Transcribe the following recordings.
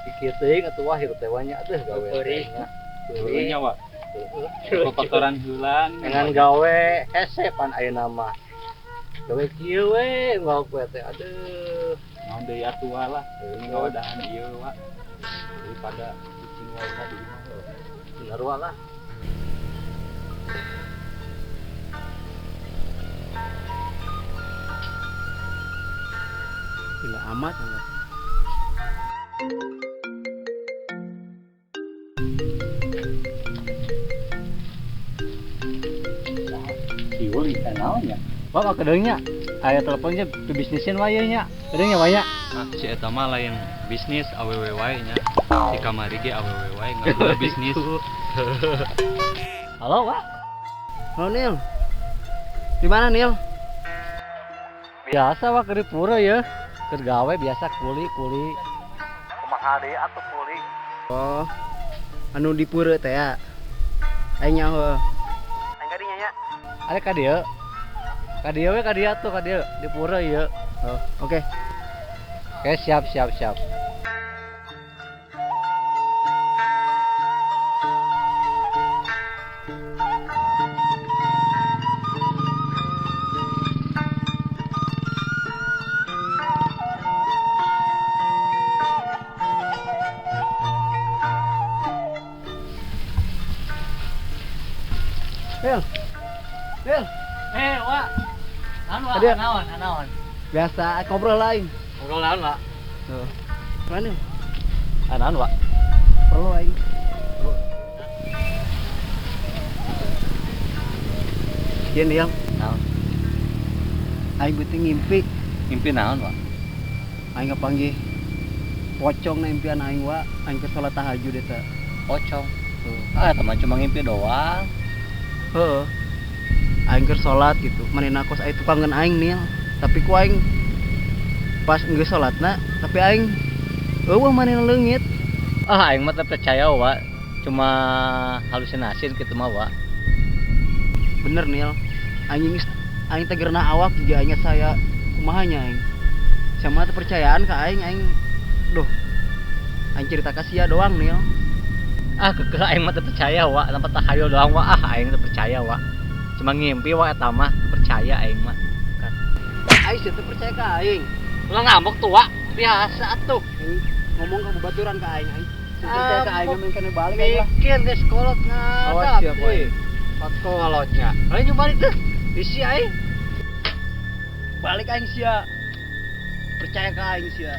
Kieu teuing atuh wah hirup teh nya aduh gawe teh nya. Heueuh nya wa. Kotoran heula Dengan gawe hese pan ayeuna mah. Gawe kieu we unggal poe teh aduh. Naon deui atuh lah. Ini ngawadahan ieu wa. Daripada cicing wae di imah. Bener wa lah. Gila amat enggak. Siul ikan naon nya. Wah, kedeungnya. Aya teleponnya pebisnisin wae nya. Kedeungnya wae nya. Ah, si eta mah lain bisnis awewe wae nya. Si kamari ge awewe wae ngaku bisnis. Halo, Pak. Halo, Nil. Di mana, Nil? Biasa Pak keur pura ya. Keur gawe biasa kuli-kuli. Kumaha deui atuh kuli. Oh. Anu di pura teh ya. Aing nyaho. Aing ka dinya nya. Ada ka dieu. Ka dieu we ka dieu atuh ka dieu di pura ieu. Oh, oke. Oke, siap siap siap. Nil. Nil. Wak. Naon, Wak? Naon, naon. Biasa ngobrol lain. Ngobrol naon, Wak? Tuh. Mana? Naon, Wak? Perlu aing. Perlu. Ieu Nil. Naon? Aing beuting ngimpi. Ngimpi naon, Wak? Aing kapanggih pocong na impian aing, Wak. Aing keur salat tahajud eta. Pocong. Tuh. Ah, teman cuma ngimpi doang. Heeh. Aing keur salat gitu. Manehna kos aya tukangeun aing, Nil. Tapi ku aing pas geus salatna, tapi aing eueuh manehna leungit. Ah, aing mah teu percaya, Wak. Cuma halusinasi kitu mah, Wak. Bener, Nil. Aing geus aing teh geurna awak juga aing saya kumaha nya aing. Sama teu percayaan ka aing, aing duh. Aing cerita ka sia doang, Nil. Ah, kekeh aing mah teu percaya, Wak. Tanpa tahayul doang, Wak. Ah, aing teu percaya, Wak. Cuma ngimpi, Wak, eta mah teu percaya aing mah. Aing sih teu percaya ka aing. Ulah ngambek tuh, Wak. Biasa atuh. Aing ngomong ka babaturan ka aing, aing teu percaya ka aing mah kena balik aing lah. Mikir geus kolot ngadap. Awas sia poe. Pat kolotnya. Ayo balik tuh. Bisi aing. Balik aing sia. Percaya ka aing sia.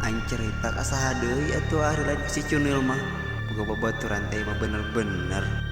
Aing cerita ka saha deui atuh ari lain ka si Cunil mah. Boga babaturan teh mah bener-bener.